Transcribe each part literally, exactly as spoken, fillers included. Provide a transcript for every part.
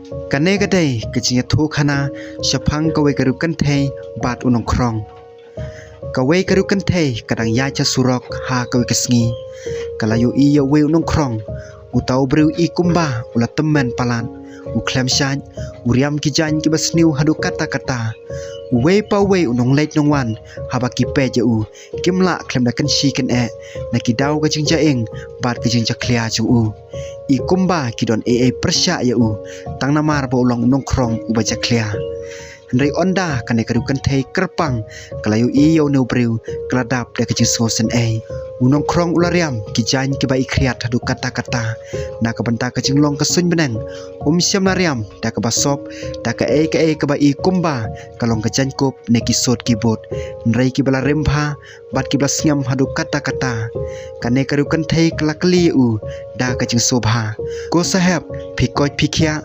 Kane ka dei ka jingïathuhkhana shaphang kawei ka riewkynthei bad u nongkhrong. Kawei ka riewkynthei ka dang ïaid sha surok ha kawei ka sngi. Ka la ïohi ïa uwei u nongkhrong. Uta u briew i kumba u la tymmen palat, u khlem shait, u riam ki jaiñ kiba sniew haduh katta katta. Uwei pa uwei u nongleit nongwan, haba ki peit ïa u, kim lah khlem da kynshi kyneh na ki daw ka jingjaing bad ka jingjakhlia jong u. I kumba ki don ei ei pyrshah ïa u, tang namar ba u long u nongkhrong uba jakhlia. Hynrei ynda kane ka riewkynthei kyrpang ka la ïohi ïa une u briew, ka la dap da ka jingsngewsynei. U nongkhrong u la riam ki jaiñ kiba i khriat haduh katta katta. Na ka bynta ka jinglong ka suiñ bneng, um shym la riam da kaba sop, da kaei kaei kaba i kumba ka long ka jaiñkup ne ki sut ki but. Hynrei kiba la rim bha bad kiba la sngem haduh katta katta. Kane ka riewkynthei ka la kylli ïa u da ka jingsngewbha, "Ko sahep, phi koit phi khiah?"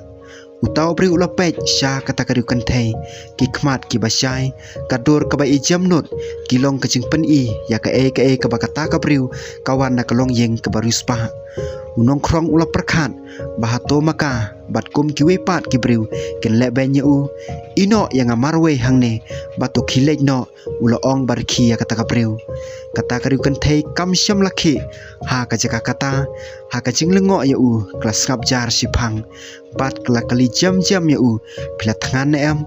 Uta u briew u la peit sha kata ka riewkynthei. Ki khmat kiba shai, ka dur kaba i jemnud, ki long ka jingpyni ïa kaei kaei kaba kata ka briew ka wan na ka longïing kaba riewspah. U nongkhrong u la pyrkhat ba hato ma ka bad kum kiwei pat ki briew kin leh beiñ ïa u. "Ïehnoh ïa nga marwei hangne, bad to khie leit noh," u la ong bad rkhie ïa kata ka briew. Kata ka riewkynthei kam shym la khih ha ka jaka kata, ha ka jinglyngngoh ïa u ka la sngap jar shiphang bad ka la kylli jem jem ïa u, "Phi la thngan ne em?"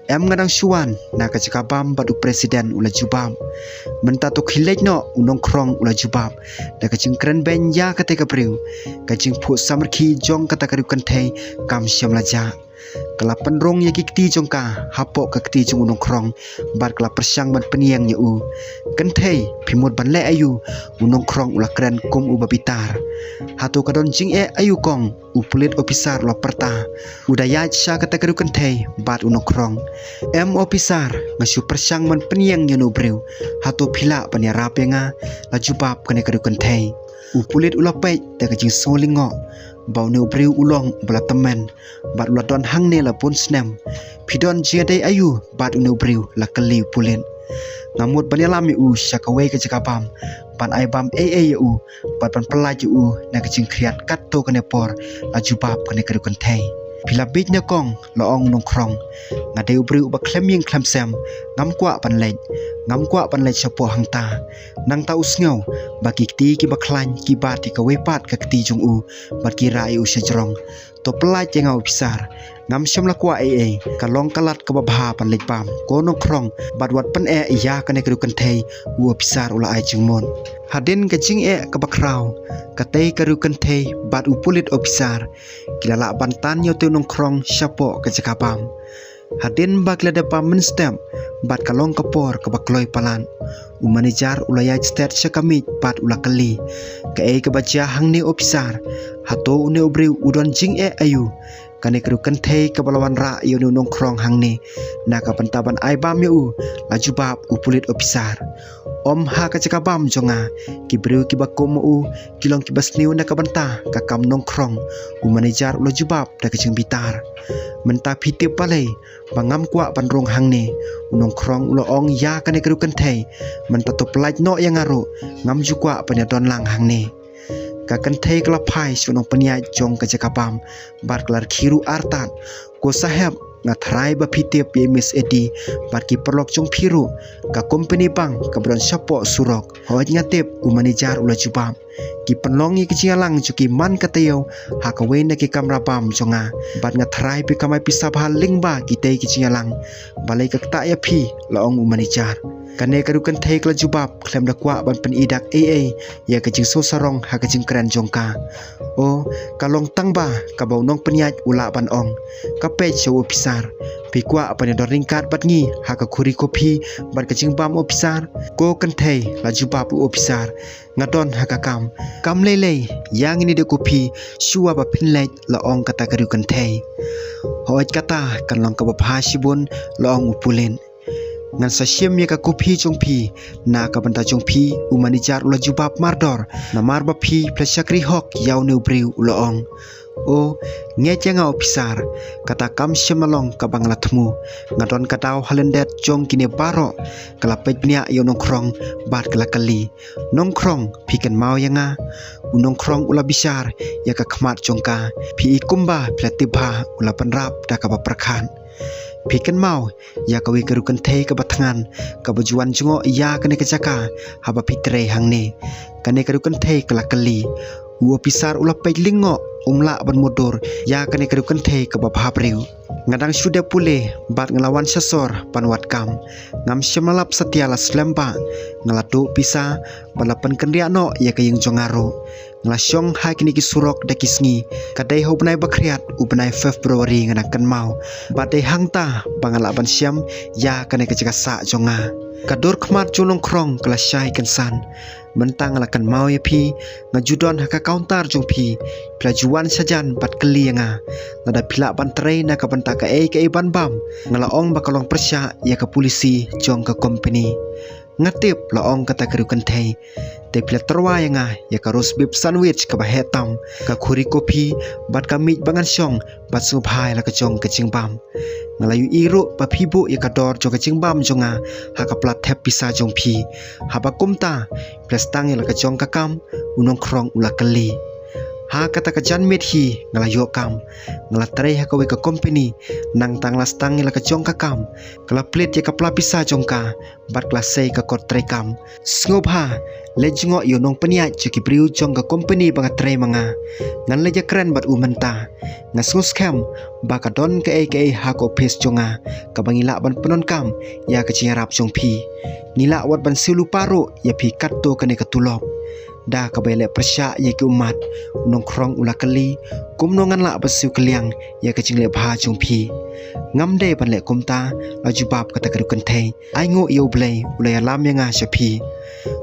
"Em, nga dang shu wan na ka jaka bam bad u president," u la jubab. "Mynta to khie leit noh," u nongkhrong u la jubab da ka jingkren beiñ ïa kata ka briew. Ka jingphuh samrkhie jong kata ka riewkynthei kam shym la jah. Ka la pynrung ïa ki kti jong ka hapoh ka kti jong u nongkhrong bad ka la pyrshang ban pynïeng ïa u. "Kynthei, phi mut ban leh aïu?" u nongkhrong u la kren kum uba bitar. "Hato ka don jingeh aïu kong?" u pulit ophisar u la pyrta. U da ïaid sha kata ka riewkynthei bad u nongkhrong. "Em ophisar, nga shu pyrshang ban pynïeng ïa une u briew. Hato phi lah ban ïarap ïa nga?" la jubab kane ka riewkynthei. U pulit u la peit da ka jingsngewlyngngoh ba une u briew u long uba la tymmen bad u la don hangne la bun snem. "Phi don jingïadei aïu bad une u briew?" la kylli u pulit. "Nga mut ban ïalam ïa u sha kawei ka jaka bam, ban ai bam ei ei ïa u bad ban pyllait ïa u na ka jingkhriat katto katne por," la jubab kane ka riewkynthei. "Phi la bieit ne kong?" la ong u nongkhrong. "Nga dei u briew uba khlem ïing khlem sem, ngam kwah ban leit, ngam kwah ban leit shapoh hangta. Nangta u sngew ba ki kti kiba khlaiñ ki bat ïa kawei pat ka kti jong u bad ki rah ïa u sha jrong. To pyllait ïa nga ophisar, ngam shym la kwah ei ei, ka long ka lad kaba bha ban leit bam, ko nongkhrong, bad wat pyneh ïa kane ka riewkynthei," u ophisar u la ai jingmut. Hadien ka jingeh kaba khraw, katei ka riewkynthei bad u pulit ophisar ki la lah ban tan ïa utei u nongkhrong shapoh ka jaka bam. Hadien ba ki la dep bam mynstep bad ka long ka por kaba kloi palat, u manager u la ïaid stet sha ka miej bad u la kylli, "Kaei kaba jia hangne ophisar? Hato une u briew u don jingeh aïu?" "Kane ka riewkynthei kaba la wanrah ïa une u nongkhrong hangne na ka bynta ban ai bam ïa u," la jubab u pulit ophisar. "Ym ha ka jaka bam jong nga, ki briew kiba kum ma u ki long kiba sniew na ka bynta ka kam nongkhrong," u manager u la jubab da ka jingbitar. "Mynta phi tip balei ba ngam kwah ban rung hangne?" u nongkhrong u la ong ïa kane ka riewkynthei. "Mynta to pyllait noh ïa nga ruh, ngam ju kwah ban ïadon lang hangne." Ka kynthei ka la phai sha u nongpynïaid jong ka jaka bam bad ka la rkhie ruh artat, "Ko sahep, nga tharai ba phi tip ïa i Miss Eddy bad ki paralok jong phi ruh, ka company bank kaba don shapoh surok." "Hooid nga tip," u manager u la jubab. "Ki pynlong ïa ki jingïalang jong ki man ka taïew ha kawei na ki kamra bam jong nga, bad nga tharai ba ki kamai pisa bha lyngba kitei ki jingïalang. Balei ka ktah ïa phi?" la ong u manager. Kane ka riewkynthei ka la jubab khlem da kwah ban pyni dak ei ei ïa ka jingsngewsarong ha ka jingkren jong ka. "O, ka long tang ba kaba u nongpynïaid u lah ban ong, 'Ka peit sha u ophisar, phi kwah ban ïadon ryngkat bad ngi ha ka khuri kophi bad ka jingbam ophisar?' Ko kynthei," la jubab u ophisar, "nga don ha ka kam. Kam lei lei, ïa ngin ïadei kophi shuwa ba phin leit," la ong kata ka riewkynthei. "Hooid, kata kan long kaba bha shibun," la ong u pulit. "Ngan sa shim ïa ka kophi jong phi na ka bynta jong phi," u manager u la jubab mardor, "namar ba phi, phi la shakri hok ïa une u briew," u la ong. O, ngeit ïa nga officer, kata kam shym la long kaba nga la thmu. Nga don ka daw ha lyndet jong kine baroh. Ka la peit bniah ïa u nongkhrong bad ka la kylli, "Nongkhrong, phi kynmaw ïa nga?" U nongkhrong u la bishar ïa ka khmat jong ka. "Phi i kumba phi la tip bha," u la bynrap da kaba pyrkhat. "Phi kynmaw ïa kawei ka riew kynthei kaba thngan, kaba ju wan jngoh ïa kane ka jaka haba phi trei hangne?" Kane ka riew kynthei ka la kylli. U officer u la peit lyngngoh, um lah ban mutdur ïa kane ka riew kynthei kaba bhabriew. "Nga dang shu dep pule bad nga la wan sha sor ban wad kam. Ngam shym la lap satia la slem ba nga la duh pisa ba la pynkynriah noh ïa ka ïing jong nga ruh. Nga la shong ha kine ki surok da ki sngi. Ka dei ha u bnai ba khriat, u bnai February nga dang kynmaw. Bad dei hangta ba nga lah ban shem ïa kane ka jaka sah jong nga." Ka dur khmat jong u nongkhrong ka la shai kynsan. "Mynta nga la kynmaw ïa phi, nga ju don ha ka counter jong phi. Phi la ju wan shajan bad kylli ïa nga. Lada phi lah ban trei na ka bynta kaei kaei ban bam, nga la ong ba ka long pyrshah ïa ka polisi jong ka company." "Nga tip," la ong kata ka riew kynthei. "Te phi la tyrwa ïa nga ïa ka roast beef sandwich kaba heh tam, ka khuri kopi bad ka miej ba ngan shong bad sngewbha ïa la ka jong ka jingbam. Nga la ïohi ruh ba phi buh ïa ka dor jong ka jingbam jong nga ha ka pla thep pisa jong phi. Haba kumta phi la sdang ïa la ka jong ka kam?" u nongkhrong u la kylli. "Ha kata ka janmiet hi nga la ïoh kam. Nga la trei ha kawei ka company, nangta nga la sdang ïa la ka jong ka kam. Ka la plie ïa ka pla pisa jong ka bad ka la sei ka kot treikam. Sngewbha leit jngoh ïa u nongpynïaid jong ki briew jong ka company ba nga trei ma nga. Ngan leit ïakren bad u mynta. Nga sngewskhem ba ka don kaei kaei ha ka office jong nga kaba ngi lah ban pyndonkam ïa ka jingïarap jong phi. Ngi lah wat ban siew lypa ruh ïa phi katto katne ka tulop." Da kaba ïaleh pyrshah ïa ki ummat, u nongkhrong u la kylli, "Kumno ngan lah ban siew kylliang ïa ka jingleh bha jong phi?" "Ngam dei ban leh kumta," la jubab kata ka riew kynthei. "Ainguh ïa U Blei, u la ïalam ïa nga sha phi.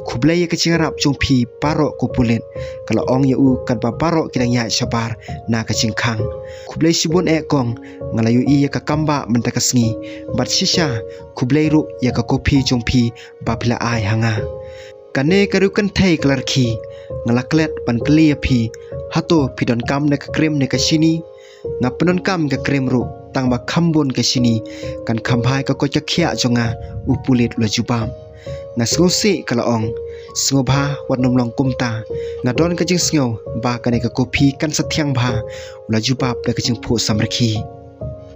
Khublei ïa ka jingïarap jong phi baroh ko pulit," ka la ong ïa u katba baroh ki dang ïaid shabar na ka jingkhang. "Khublei shibun eh kong, nga la ïohi ïa ka kam ba mynta ka sngi. Bad shisha khublei ruh ïa ka kopi jong phi ba phi la ai ha nga." Kane ka riew kynthei ka la rkhie. "Nga la klet ban kylli ïa phi, hato phi donkam da ka krim ne ka shini?" "Nga pyndonkam ka krim ruh, tang ba kham bun ka shini, kan kham bha ïa ka koit ka khiah jong nga," u pulit u la jubab. "Nga sngewsih," ka la ong. "Sngewbha wat nym long kumta. Nga don ka jingsngew ba kane ka kopi kan sa thiang bha," u la jubab da ka jingphuh samrkhie.